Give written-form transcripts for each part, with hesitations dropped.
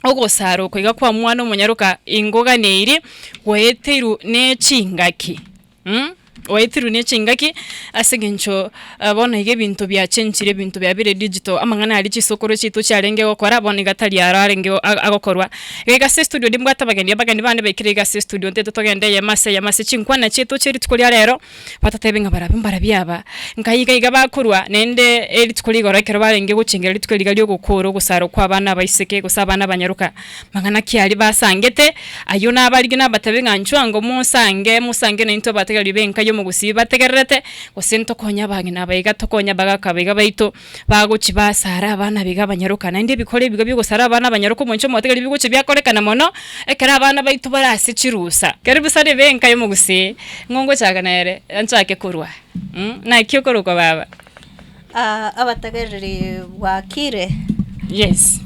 Ogosara oko iga kwa mwana omonyaroka ingoganeiri gwaeteirwe ne chingaki mh, gwaeteirwe ne chingaki ase eng'encho bono iga ebinto biachenchire ebinto biabeire digital, amang'ana aria chisokoro chiaito chiarenge gokora bono iga tari aro arenge agokorwa. Iga iga ase estudio nimbwate abageni, abageni bane baikire iga ase estudio ntete togende eyemo ase eyemo ase chinkwana chiaito chia rituko ria rero. Batatebe ng'a barabwo mbarabwo aba, nkai iga iga bakorwa, naende rituko rigoro ekero barenge gochengera rituko riria ri'ogokoora ogosarwa kw'abana abaiseke gose abana abanyaroka, mang'ana ki aria basangete? Ayio nabarigie nabatebie ng'a inchuo ango mosange, mosange naintwe abategereri b'enka y'omogusii bategererete, gose ntokonye abang'ina aba iga tokonye abagaka aba iga baito, bagochia basare abana aba iga abanyaroka. Naende ebikora ebiga bi'ogosara abana abanyaroka omonche omotegereri bigochia biakorekana mono, ekero abana baito bare ase chirusa. Karibu sana ebe enka y'omogusii, ng'o ngochaka nere, nchake korwa mh, naki okorokwa baba? Abategereri bwakire? Yes.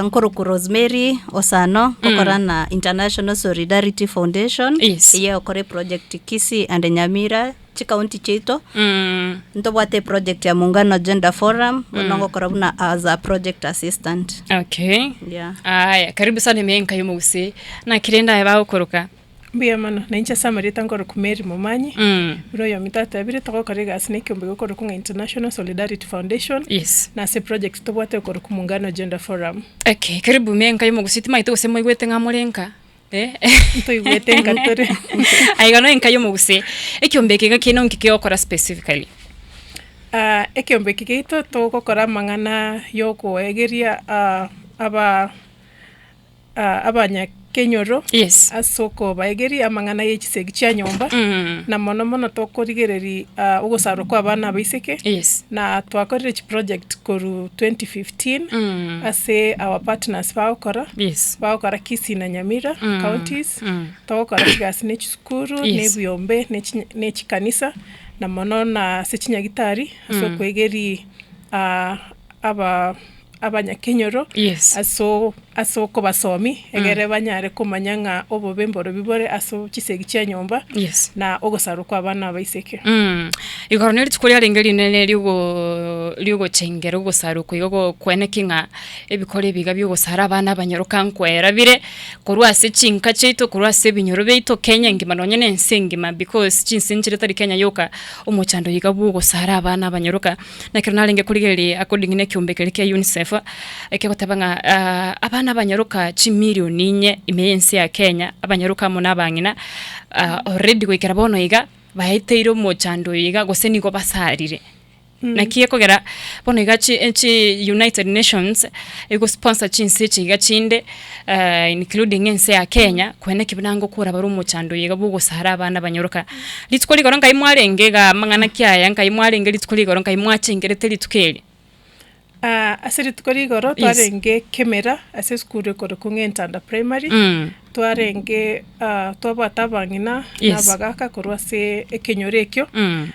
Nkorokwa Rosemary Osano, ngokora na International Solidarity Foundation, Yes. eye egokora eproject Kisii and Nyamira. Chikaunti chiaito, ntobwate eproject ya Muungano Gender Forum, bono ngokora buna as a project assistant. Okay. Yeah. Aya, karibu sana ime enka y'omogusii. Naki rende aye bagokoroka? Mbuya mono, na inche ase amarieta nkorokwa Mary Momanyi, Mm. buna oyominto atebire togokora egasi na ekeombe gekorokwa ng'a International Solidarity Foundation, Yes. na ase eproject tobwate ekorokwa Muungano Gender Forum. Okay, karibu ime enka y'omogusii timanyete gose moigwete ng'a more nka. Eh. Ntoigwete nka tore. Aiga no enka y'omogusii. Ekiombe eke iga kiaino nki kegokora specifically? Ah, ekiombe eke giaito togokora amang'ana ya okoegeria aba abanyakenyoro Yes. ase okobaegeria amang'ana ya chisegi chia nyomba, Mm. na mono mono tokorigereria ogosarwa kwa abana abaiseke, Yes. na twakorire chiproject korwa 2015 Mm. ase our partners bagokora. Yes. Bagokora Kisii na Nyamira counties, togokora chigasi ne chisukuru, Yes. ne ebiombe, ne chi ne chikanisa, na mono na ase chinyagitari ase okoegeria aba abanyakenyoro Yes. aso ase okobasomia egere banyare komanya ng'a obobe mborobi bore ase chisegi chia nyomba Yes. na ogosarwa kwa abana abaiseke. Igoro ne rituko riarenge rinene riogo riogochengera ogosarwa okwo igo gokweneki ng'a ebikora ebiga bi'ogosara abana abanyaroka nkwera bire, korwa ase chinka chiaito, korwa ase ebinyoro biaito, Kenya engima nonye na ense engima because chinse nchire tari Kenya yoka, omochando iga bwa ogosara abana abanyaroka. Na ekero narenge korigereria according na ekeombe keria kia UNICEF, ekegoteba ng'a abana abanyaroka chimilion inye ime y'ense ya Kenya, abanyaroka amo na abang'ina, already goikera bono iga, baeteire omochando oyo iga gose nigo basarire. Naki ekogera bono iga chi chi United Nations egosponsor chinse echi iga chinde including ense ya Kenya, koene ki buna ngokora bare omochando oyo iga bwa ogosara abana abanyoroka. Rituko rigoro nkai mwarenge iga amang'ana ki aya nkai mwarenge rituko rigoro nkai mwachengerete rituko eri? Ase rituko rigoro Yes. twarenge Kemera ase esukuru ekorokwa ng'a Entanda Primary, twarenge twabwate abang'ina Yes. na abagaka korwa ase ekenyoro ekio,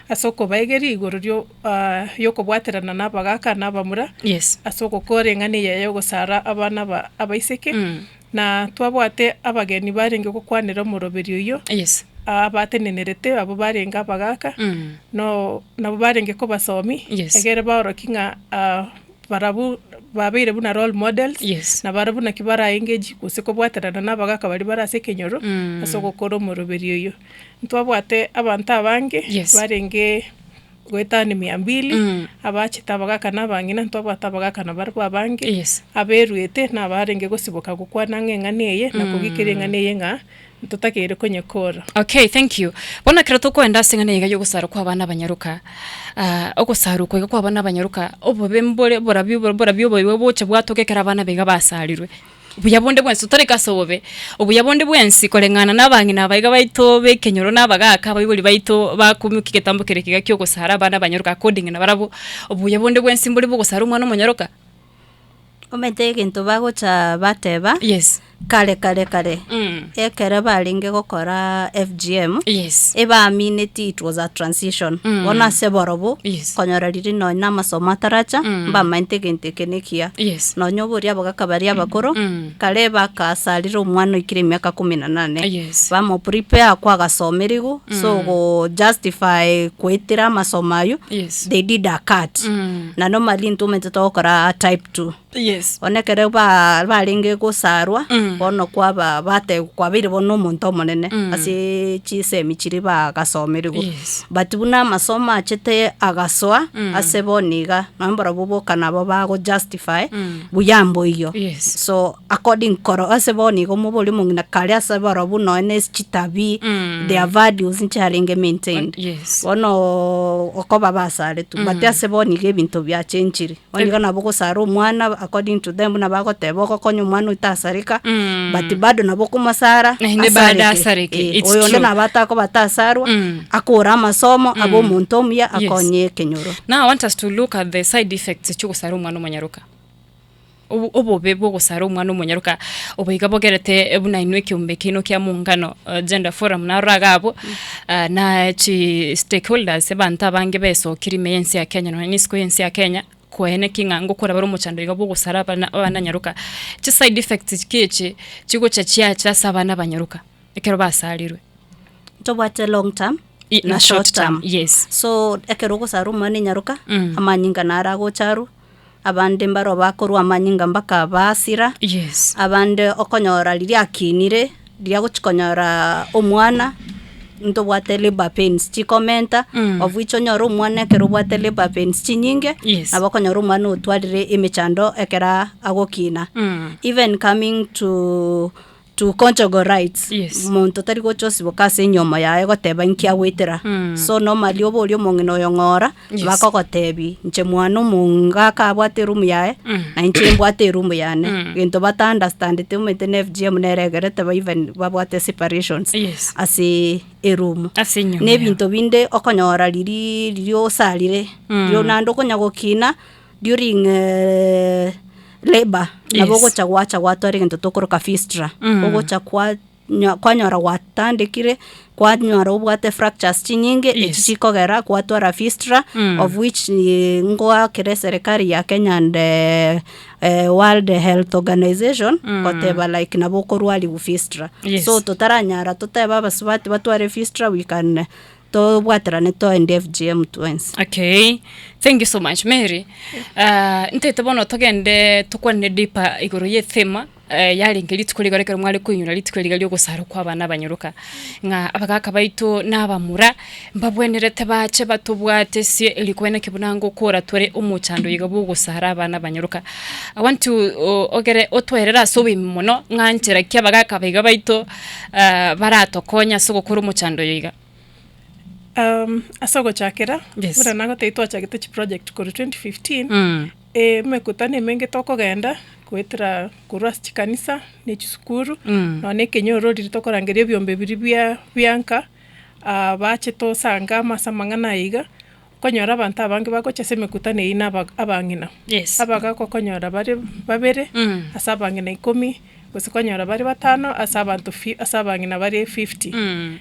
ase okobaegeria igoro rio riokobwaterana na abagaka na abamura, Yes. ase ogokora eng'ana eye ya ogosara abana aba abaiseke, na twabwate abageni barenge gokwanera omoroberi oyio, Yes. abatenenerete abwo barenge abagaka, no nabo barenge kobasomia, Yes. egere baorokie ng'a barabwo babeire buna role models, Yes. na barabwo naki bara engage gose kobwaterana na abagaka baria bare ase ekenyoro, ase ogokora omoroberi oyio. Ntwabwate abanto abange, Yes. barenge goetania mia mbili, abachete abagaka na abang'ina, ntwabwate abagaka nabarabwo abange, Yes. aberuete na abarenge gosiboka gokwana ng'a eng'ana eye, na kogikeria eng'ana eye ng'a ntotakeire konyekora. Okay, thank you. Bono ekero tokoenda ase eng'ana iga y'ogosarwa kwa abana abanyaroka, ogosarwa oko iga kwa abana abanyaroka, obobe mbore borabi borabi obobe bogocha bwatoka ekero abana aba iga basarirwe. Buya bonde bwensi totareka ase obobe, obuya bonde bwensi koreng'ana na abang'ina aba iga baito ba ekenyoro na abagaka abaibori baito bakomokia egetambo kere kiga kia ogosara abana abanyaroka according nabarabwo, obuya bonde bwensi mbore bwa ogosara omwana omonyaroka? Omanyete egento bagocha bateba, Yes. Kare kare kare, Mm. ekere barenge gokora FGM, Yes. ebaamineti it was a transition. Mm. Bono ase borobu, Yes. konyora riria nonya na amasomo ataracha, Mm. mbamaete egento eke na ekiya. Yes. Nonya oboria abagaka baria abakoro, Mm. kare bakasarire omwana oikire emiaka kumi na nane. Yes. Bamo prepare kwagasomerigwe, so go justify goetera amasomo aywo, Yes. they did a cut. Mm. Na normally intwe omanyete togokora type two. Yes. Bono ekero ba barenge gosarwa, Mm. bono kwaba bate kwabeire bono omonto omonene Mm. ase chisemi chiria bagasomerigwe. Yes. But buna amasomo achete agasoa Mm. ase bono iga, nonye mbarabwo boka nabo bago justify Mm. buya mboiyo. Yes. So according koro ase bono iga omobori omong'ina kare ase barobwo nonye na ase chitabi, Mm. their values nchiarenge maintained. Yes. Bono okoba basaretwe, but ase bono iga ebinto biachenchire. Bono iga nabo ogosara omwana according to them buna bagoteba ogokonya omwana oito asareka, Mm. but bado nabo okomosara Naende bado asareke. Eh, It's oyonde true. nabo atakoba tasarwa, Mm. akore amasomo, abe omonto omuya, Yes. akonye ekenyoro. Now I want us to look at the side effects chiogosara omwana omonyaroka. Obo- Obobe bwa ogosara omwana omonyaroka obo iga bogerete buna inwe ekeombe keino kia muungano gender forum naro iga abwo na chi stakeholders abanto abange besokire ime y'ense ya Kenya nonya na isiko y'ense ya Kenya, koeneki ng'a ngokora bare omochando iga bwa ogosara abana abananyaroka. Chi side effects ki echi chigocha chiacha ase abana abanyaroka ekero basarirwe? Ntobwate long term I- na short term. Yes. So ekero ogosara omwana enyaroka, Mm. amanyinga naro agocha arwe, abande mbaro bakorwa amanyinga mpaka basira, Yes. abande okonyora riria akinire, riria agochi konyora omwana, ntobwate labour pains chikomenta, Mm. of which onyore omwana ekero obwate labour pains chinyinge, Yes. nabo okonyora omwana otwarire emechando ekera agokina. Mm. Even coming to to conjugal rights Yes. monto tari gocha osiboka ase enyomo yaye goteba inki agoetera Mm. so normally oborie omong'ina oyo ng'ora Yes. bakogotebi inche mwana omongaka abwate eroom yaye Mm. na inche mbwate eroom yane Mm. gento bata understandeti omanyete na FGM nere egerete ba even babwate separations Yes. ase eroom Ase enyomba na yabo. ebinto binde okonyora riria riria osarire Mm. riria naende okonya gokina during labour nabo Yes. ogocha gwacha gwatwara egento tokoroka fistula Mm. ogocha kwa nya kwanyora gwatandekire kwanyora obwate fractures chinyinge Yes. echi chikogera gwatwara fistula Mm. of which ngoakera eserekari ya Kenya and World Health Organization Mm. goteba like nabo okorwariwa fistula. Yes. So totaranyara totebe abasubati batware fistula we can tobwaterane toende FGM twensi. Okay, thank you so much Mary. Ah, ntaete bono togende tokwane deeper igoro ya ethema eh, yarenge rituko riga ekero mware koinyora rituko riga ria ogosara kwa abana abanyaroka, ng'a abagaka baito na abamura mbabwenerete bache batobwate ase erikwana ki buna ngokora tore omochando iga bwa ogosara abana abanyaroka. I want to o- ogere otwerere ase oboime mono ng'a nchera ki abagaka baiga baito baratokonye ase ogokora omochando oyo iga. Ase ogochakera, Yes. buna nagotebia twachagete chiproject korwa 2015, Mm. emekutano emenge tokogenda, goetera korwa ase chikanisa, na echisukuru, Mm. nonya na ekenyoro riria tokorangeria ebiombe biria bia bia nka, bache tosange amo ase amang'ana aya iga, okonyora abanto abange bagocha ase emekutano eyio na aba abang'ina. Yes. Abagaka okonyora bare babere, Mm. ase abang'ina ikomi, gose kwanyora bare batano ase abanto fi ase abang'ina bare fifty. Mm.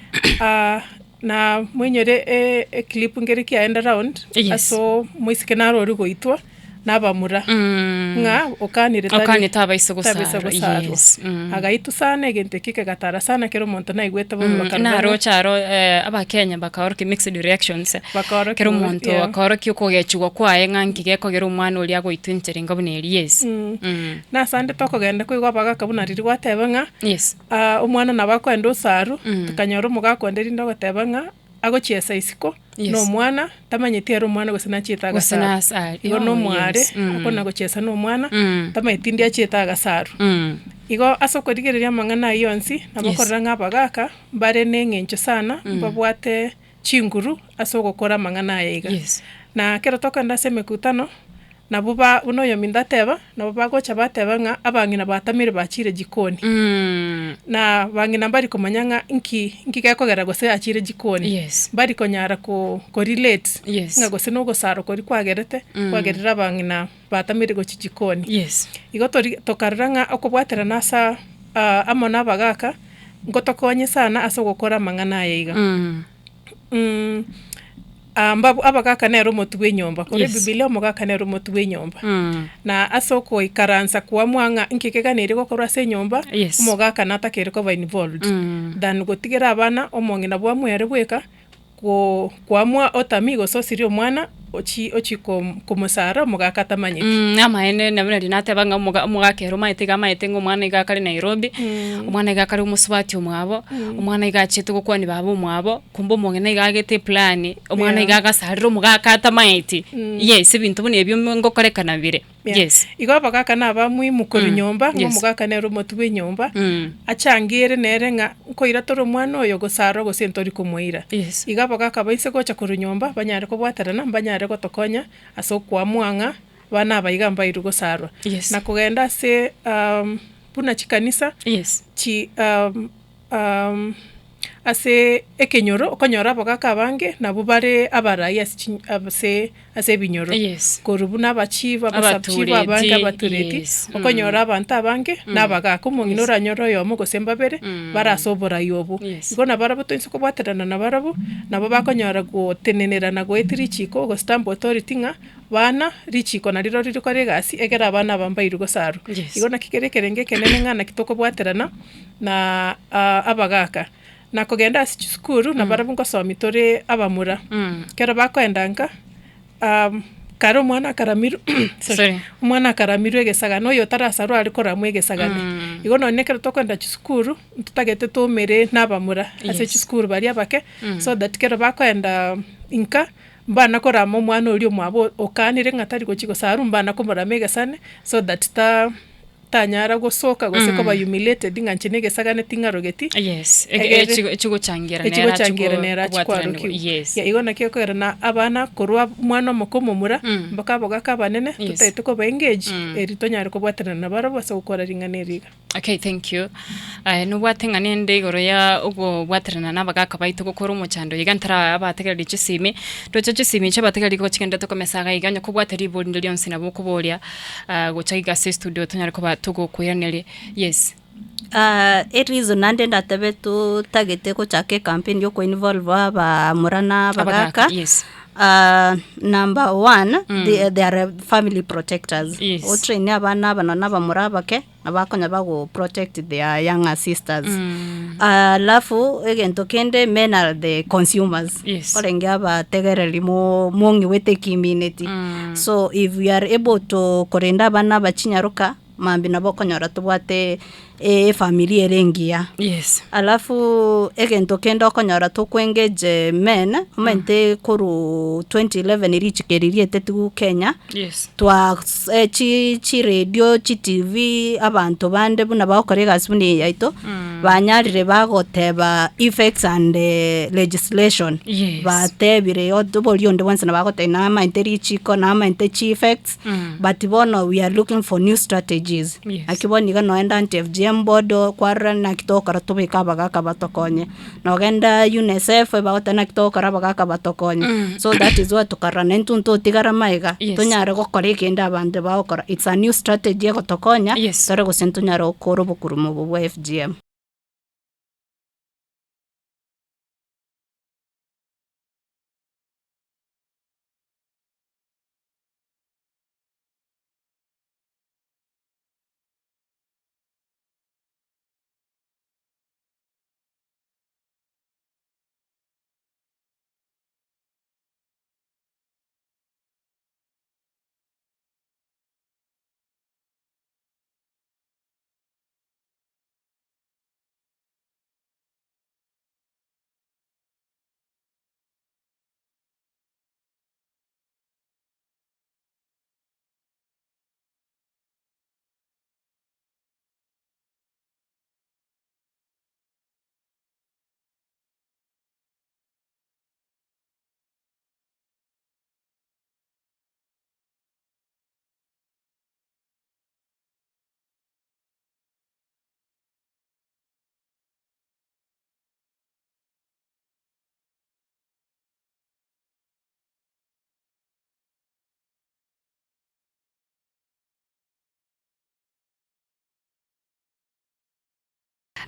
Na moinyore e- eclip nkere kiaenda round, Yes. ase omoiseke naro oria goitwa, na abamura, Mm. ng'a okanire tari Okanire tabaisa tabaisa gosarwa, gosarwa. yes. Mm. Agaitwa sana egento ekio kegatara sana kera omonto naigwete bobe Mm, bakarora ng'a naroche aro eh, abakenya bakaorokia mixed reactions, Bakaorokia kera bobe, omonto yeah. akaorokia okogechigwa kwaye ng'a nki gekogera omwana oria agoitwa enchera enga buna eria, yes. Mm. Mm. Na ase ande tokogenda koigwa abagaka buna riria gwateba ng'a. Yes. Omwana nabo akoenda osaru, Mm. tokanyora omogaka onde rinde ogoteba ng'a agochiesa isiko, Yes. na omwana, tamanyeti ere omwana gose nachiete Gose agasaru. nase Igo na oh, omware, yes. Mm. akona gochiesa na omwana, Mm. tamanyeti ndi achiete agasaru. Mm. Igo ase okorigereria amang'ana ayio onsi, nabo Yes. okorora ng'a abagaka, mbare na eng'encho sana, Mm. mbabwate chinguru ase ogokora amang'ana aya iga. Yes. Na ekero tokogenda ase emekutano, Nabwo ba buna oyominto ateba, nabo bagocha bateba ng'a abang'ina batamire bachire jikoni. Na bang'ina mbari komanya ng'a nki nki gekogera gose achire jikoni. Yes. Mbari konyara ko korelate Yes. ng'a gose na ogosara koria kwagerete, kwagerire abang'ina batamire gochia jikoni. Yes. Igo tori tokarora ng'a okobwaterana asa. amo na abagaka, ngotokonye sana ase ogokora amang'ana aya iga. mbabu abagaka nere omotwe bwa enyomba, korwa Yes. ebibilia omogaka nere omotwe bwa enyomba. Na ase okoikaransa koamua ng'a nki keganeiri gokorwa ase enyomba, Yes. omogaka natakeire koba involved, than gotigera abana omong'ina bwamua ere bweka, koo koamua otamii gose osirie omwana ochi ochi kom komosara omogaka atamanyeti. Amaene nabo nari nateba ng'a omoga omogaka ere omanyete iga amaete ng'a omwana iga akare Nairobi, omwana iga akare omosubati omwabo, omwana iga achiete gokwania baba omwabo, kumbe omong'ina iga agete eplan, omwana Yeah. iga agasarire omogaka atamaeti, yes ebinto buna ebio ngokorekana bire, Yeah. yes. Igo abagaka na abamuimu korwa nyomba, ng'a Yes. omogaka nere omotwe bwa enyomba, achangere nere ng'a nkoira tore omwana oyo gosarwa gose ntori komoira. Yes. Igo abagaka baise gocha korwa nyomba, banyare kobwaterana, mbanyare gotokonya, ase okoamua ng'a, bana aba iga mbairwe gosarwa. Yes. Na kogenda ase buna chikanisa, Yes. chi ase ekenyoro, okonyora abagaka abange, nabwo bare abarai ase chi ase ase ebinyoro. Yes. Korwa buna abachief, abasubchief abange Abatureti, abatureti, yes, okonyora abanto abange, na abagaka, omong'ina Yes. oranyore oyomo gose mbabere, bare ase oborai obwo. Yes. Igo nabarabwo toinse kobwaterana nabarabwo, nabo bakonyora gotenenera na goetia richiko go stamp authority ng'a, bana richiko narirorio rikore egasi, ekero abana aba mbairwe gosarwa. Yes. Igo naki kere ekerengo ekenene ng'a naki tokobwaterana, na abagaka. Na kogenda ase chisukuru, nabarabwo ngosomia tore abamura, ekero bakoenda nka, kare omwana akaramirwe sorry, Sorry. omwana akaramirwe egesagane, oyo otarasarwa are koramwa egesagane. Igo nonye ekero tokoenda chisukuru, ntotagete toumere na abamura ase Yes. chisukuru baria abake, so that ekero bakoendaa nka, mbana korama omwana oria omwabo okanire ng'a tari gochia gosarwa, mbana komorama egesane, so that ta tanyara gosoka gose koba humiliated ng'a inche na egesagane ting'arogeti, Yes, egere echigochangira nere achi echigochangira nere achi kobwateranigwa, kwarokigwa. yes. Yeah, igo naki ekogera na abana korwa omwana omoke omomura, mpaka abogaka abanene, Yes. totagete koba engage, eri tonyare kobwaterana nabarabwo ase gokora ring'ana eri iga. Okay, thank you. Aye nobwate ng'a nende igoro ya okobwaterana na abagaka baito gokora omochando iga ntara abategereri chisimi, ndoche chisimi echi abategereri igo chigenderete komesa iga iga onye kobwate ribori rinde rionsi nabo okoboria gocha iga ase estudio tonyare koba togokoiraneria, yes. Ereason naende ndatebe totagete gochaka ecampaign ya okoinvolve abamura na abagaka, Abagaka, yes. Number one, they they are family protectors. Yes. Otraine abana aba nonye na abamura abake, abakonya bago protect their younger sisters. Alafu egento kende men are the consumers. Yes. Orenge abategereri mo mong'iwete ekimineti. So if we are able to korenda abana aba chinyaroka, mambia nabo okonyora tobwate efamiri ere engiya. Yes. Alafu egento kende okonyora toko engage men, omanyete korwa 2011 richiko eri rietetiwu Kenya, Yes. twa chi chiredio, chitv, abanto bande buna bagokora egasi buna eye yaito, banyarire bagoteba effects and legislation. Yes. Batebire oboria onde bwensi nabo agoteba namaete richiko, namaete chieffects, but bono we are looking for new strategies. Yes. Naki bono iga noenda anti FGM board kwarora naki togokora tobeke abagaka batokonye, nogenda UNICEF ebagoteba naki togokora abagaka batokonye, so that is why tokarora naintwe ntotigara magega, Yes. tonyare gokora ekende abanto bagokora, it's a new strategy egotokonya, Yes. tore gose ntonyare gokora obokurumu obo bwa FGM.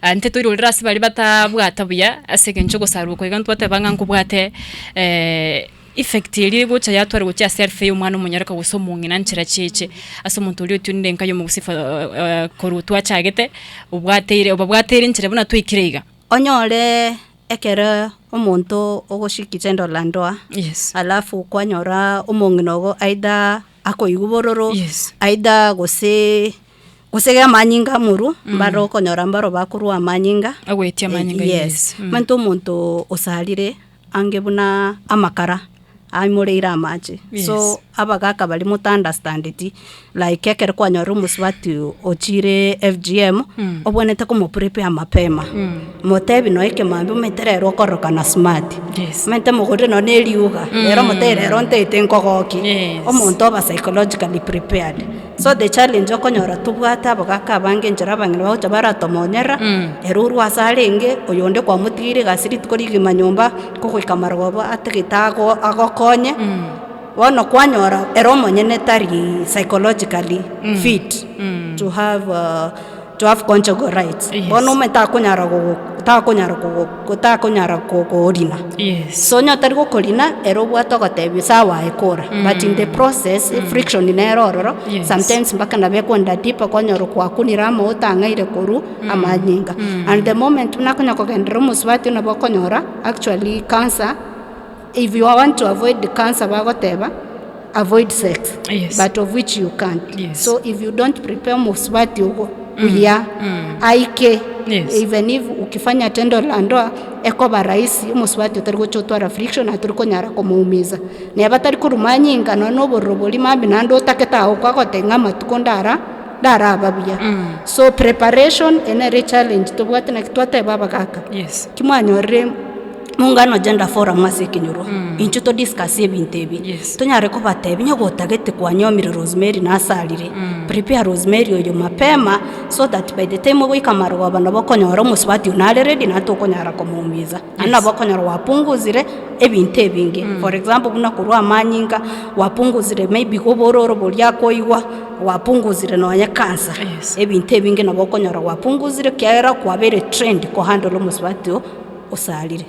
Intwe toirorere ase baria batabwata buya ase eng'encho ogosarwa oko iga ntwateba ng'a nkobwate effect eria egocha yatwara gochia ase health ya omwana omonyaroka gose omong'ina nchera chieche, ase omonto oria otiunire enka ya omogusii for korwa twachagete obwateire obabwateire enchera buna twaikire iga. Onyore ekero omonto ogoshiriki tendo la ndoa, Yes. alafu kwanyora omong'ina ogo either akoigwa bororo, Yes. either gose gose iga amanyinga amorwo, mbare okonyora mbaro bakorwa amanyinga, Agoetia amanyinga, yes. yes. Mm. Omanyete omonto osarire ange buna amakara, aimoreire amache, Yes. so abagaka baria mota understandeti, like ekero kwanyorire omosubati ochire FGM, obwenerete komo prepare mapema, motebi nonye ekemambia omanyete rero okororokana smart, Yes. omanyete mogorere nonye na erioga, rero omotebi rero ntaete nkogokie, Yes. omonto oba psychologically prepared. So the challenge okonyora tobwate abagaka abange enchera abang'ina bagocha baratomonyera, ere orwo ase arenge, oyonde kwamotigeire egasi rituko rigima nyomba, kogoika marogoba atagete ago agokonye, bono kwanyora ere omonyene tari psychologically fit to have to have conjugal rights. Yes. Bono omanyete takonyara gogo takonyara kogo takonyara kokorina. Yes. So onye otari gokorina, ere obwate ogotebia sawa aye kora, but in the process, friction nere ororo, Yes. sometimes mpaka nabo ekwenda deeper kwanyora kwakunire amo otang'aire korwa amanyinga. And the moment buna akonya kogenderera omosubati nabo okonyora actually cancer, if you want to avoid cancer bagoteba, avoid sex, Yes. but of which you can't. Yes. So if you don't prepare omosubati ogo buya, aike Yes. even if ukifanya tendo la ndoa, ekoba rahisi omosubati otari gocha otwara friction na tori konyara komoumiza. Neba tari korwa manyinga nonya na obororo boria mambia naende otakete agokwa agoteba ng'a amatuko ndara ndaraba buya. So preparation eye nere echallenge tobwate naki twateba abagaka, Yes. ki mwanyorire Muungano Gender Forum ase ekenyoro, intwe to discuss ebinto ebi, Yes. tonyare kobatebia onye gotagete kwanyomire Rosemary nasarire, prepare Rosemary oyo mapema so that by the time ogoika marogoba nabo okonyora omosubati oyo nare ready naende tokonyara komoumiza. Naende nabo okonyora wapunguzire ebinto ebinge, for example buna korwa amanyinga, wapunguzire maybe obororo boria akoigwa, wapunguzire nonye cancer, Yes. ebinto ebinge nabo okonyora wapunguzire ekiagera kwabeire trained kohandle omosubati oo. Osarire.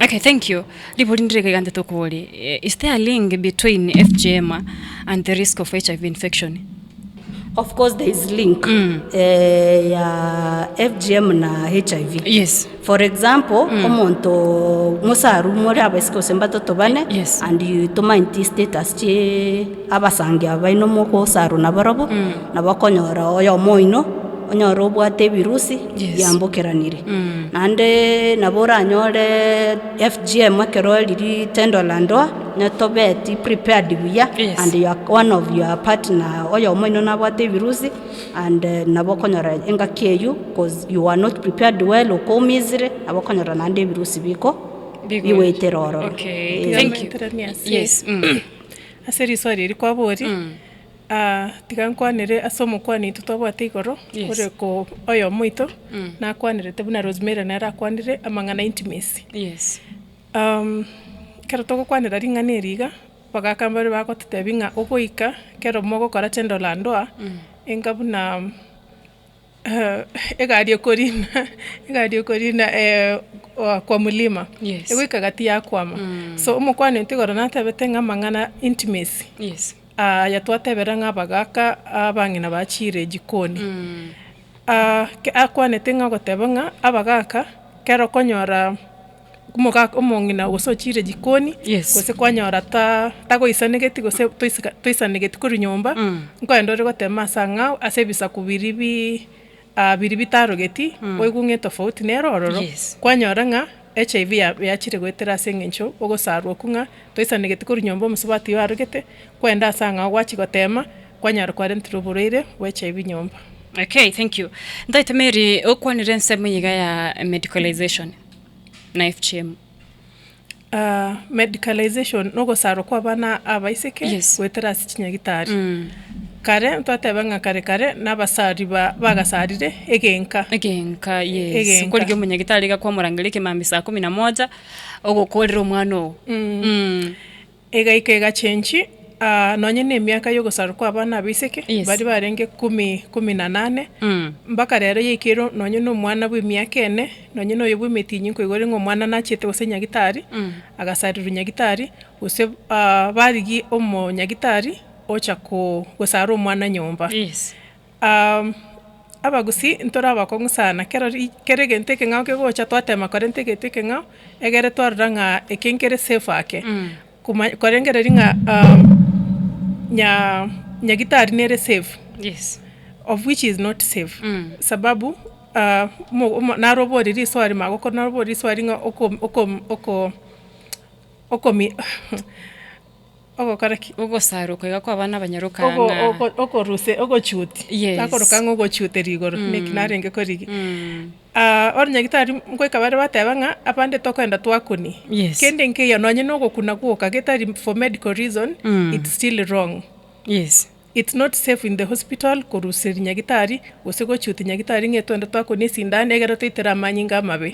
Okay, thank you. Ribori ndire iga gante tokoboria, eh, is there a link between FGM and the risk of HIV infection? Of course there is link ya FGM na HIV. Yes. For example, omonto mosaru more abaiseke gose mbatoto bane, Yes. and you tomaeti status chie abasangi aba baino mogosarwa nabarobwo, nabo okonyora oyomo oino, onyore obwate ebirusi Yes. biambokeranire. Naende nabo oranyore FGM ekero riria tendo la ndoa, onye tobeti prepared buya, Yes. and your one of your partner oyomo oino nabwate ebirusi, and nabo okonyora engaki eywo cause you are not prepared well okoumizire, nabo okonyora naende ebirusi biko bigoetera ororo. Okay, Eh. thank you. Tiga ase Yes. Ase riswali eri kwaboria, tiga nkwanere ase omokwani oito twabwate igoro, Yes. ore ko oyomo oito, nakwanerete buna Rosemary nere akwanire amang'ana intimacy. Yes. Ekero togokwanera ring'ana eri iga, abagaka mbare bagototebia ng'a ogoika ekero mogokora tendo la ndoa, enga buna egari ekorina egari ekorina kwa mlima, Yes. egoika gati yakwama. So omokwani oito igoro natebete ng'a amang'ana intimacy, Yes. aya twatebera ng'a abagaka abang'ina bachire jikoni. Ke akwanete ng'a ogoteba ng'a abagaka, ekero okonyora omogaka omong'ina gose ochire jikoni, Yes. gose kwanyora ta tagoisanegeti gose toiseka toisanegeti korwa nyomba, nkoenda ore gotema ase ang'ao ase ebisaku biria bi biria bitarogeti, oigwe ng'a etofauti nere ororo, Yes. kwanyora ng'a HIV ya yachire goetera ase eng'encho ogosarwa okwo ng'a toisanegeti korwa nyomba omosubati oywo arogete, kwenda ase ang'ao gwachia gotema, kwanyora kwarentire oborwaire bwa HIV nyomba. Okay, thank you. Ntaete Mary, okwanire ensemo eye iga ya medicalization na FGM. Medicalization na ogosarwa kwa abana abaiseke Yes. goetera ase chinyagitari. Kare ntwateba ng'a kare kare na abasari ba bagasarire egenka. Egenka, yes. Egenka. Okorigia omonyagitari iga kwamorangeria ekemambia saa kumi na moja, ogokorera omwana oo. Egaika egachenchi, nonye na emiaka y'ogosarwa kw'abana abaiseke, Yes. baria barenge kumi, kumi na nane, mpaka rero yaikeirwe nonye na omwana bw'emiaka ene, nonye na oyo bw'emetinyi nkoigwa ng'a omwana nachete gose nyagitari, agasarirwa nyagitari, gose barigia omonyagitari ocha ko gosara omwana nyomba. Yes. Abagusii ntore abakong'u sana, kero ri kera egento ekeng'ao kegocha twatema korenta egento ekeng'ao, egere twarora ng'a eke nkere safe ake. Koma korengereria ng'a nya nyagitari nere safe, Yes. of which is not safe, sababu omo omo naroboria riswali magokoro naroboria riswali ng'a oko oko oko okomi Ogokora ki? Ogosarokwa iga kw'abana abanyaroka Ogo- ng'a ogo- okoruse ogochuti Yes. nakoroka ng'a ogochutera igoro neki narenge korigia. Bono nyagitari ngoika bare bateba ng'a abande tokoenda twakuni, Yes. kende nkeiyo nonye na ogokuna gwoka getari for medical reason it's still wrong. Yes. It's not safe in the hospital koruseria nyagitari gose gochuti nyagitari ng'a twende twakuna esindano egere toitere amanyinga amabe.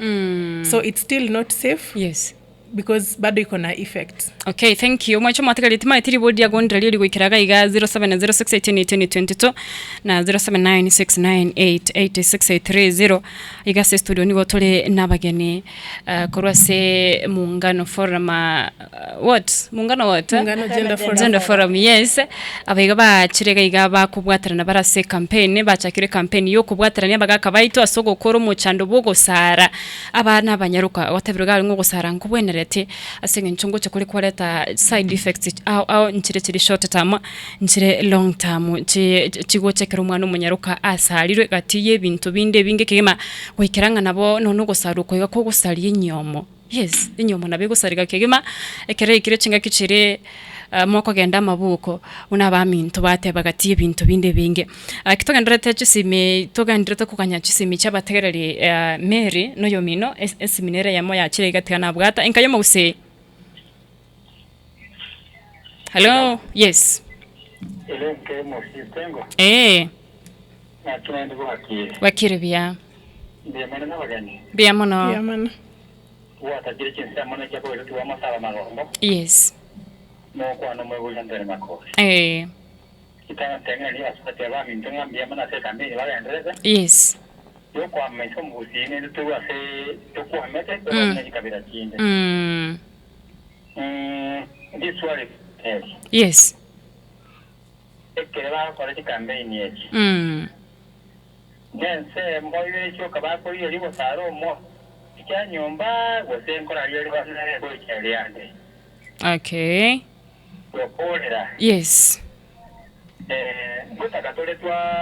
So it's still not safe Yes. because bado iko na effect. Okay, thank you. Mwanche mwatigarie timaeti ribori ria gondera riori goikera iga iga 0706181822 na 0796988630 iga ase studio nigo tore nabageni korwa ase Muungano Forum what? Muungano what? Muungano Gender Forum. Gender Forum, yes. Abaiga bachire iga iga bakobwaterana bare ase ecampaign, bachakire ecampaign ya okobwaterania abagaka baito ase ogokora omochando bwa ogosara abana abanyaroka. Gotebire iga ng'a ogosara nkobwenereti ase eng'encho ngocha kore kwareta side effects ao ao nchire chiri short term, nchire long term chi chigocha ekero omwana omonyaroka asarirwe gati ya ebinto binde ebinge kegima, goikera ng'a nabo nonya ogosarwa oko iga kogosaria enyomo. Yes, enyomo nabo egosareka kegima, ekero yaikire chingaki chiria mokogenda amabuko, buna abaminto bateba gati ebinto binde ebinge. Ki togendererete chisimi togendererete koganya chisimi chia abategereri Mary na oyomino, es- esimi nere eyemo yachire iga tiga nabwata, enka ya omogusii. Hallo, yes. Ere enka ya omogusii tengo. Eeh. Naki naende bwakire. Bwakire buya. Mbuya mono nabageni. Mbuya mono. Mbuya mono. Gwatachire chinsemo na ekiakobeire tiga omosaba magombo. Yes. Nokwana omoibori Anthony Makori. Eeh. Ritang'ani ng'a nigo asubati abaminto ng'a mbuya mono ase ekambi eye bagendererete. Yes. Yokwama inse omogusii nende torwe ase tokwamete torwane ne chikabira chinde. Riswali neri. Yes. Ekere bagokora chikampeini echi. Na ensemo ibere chioka bakorigereria gosara omo chia nyomba gose nkorarigereria bande goika eriande. Okay. Gokorera. Yes. Ngotaka tore twa.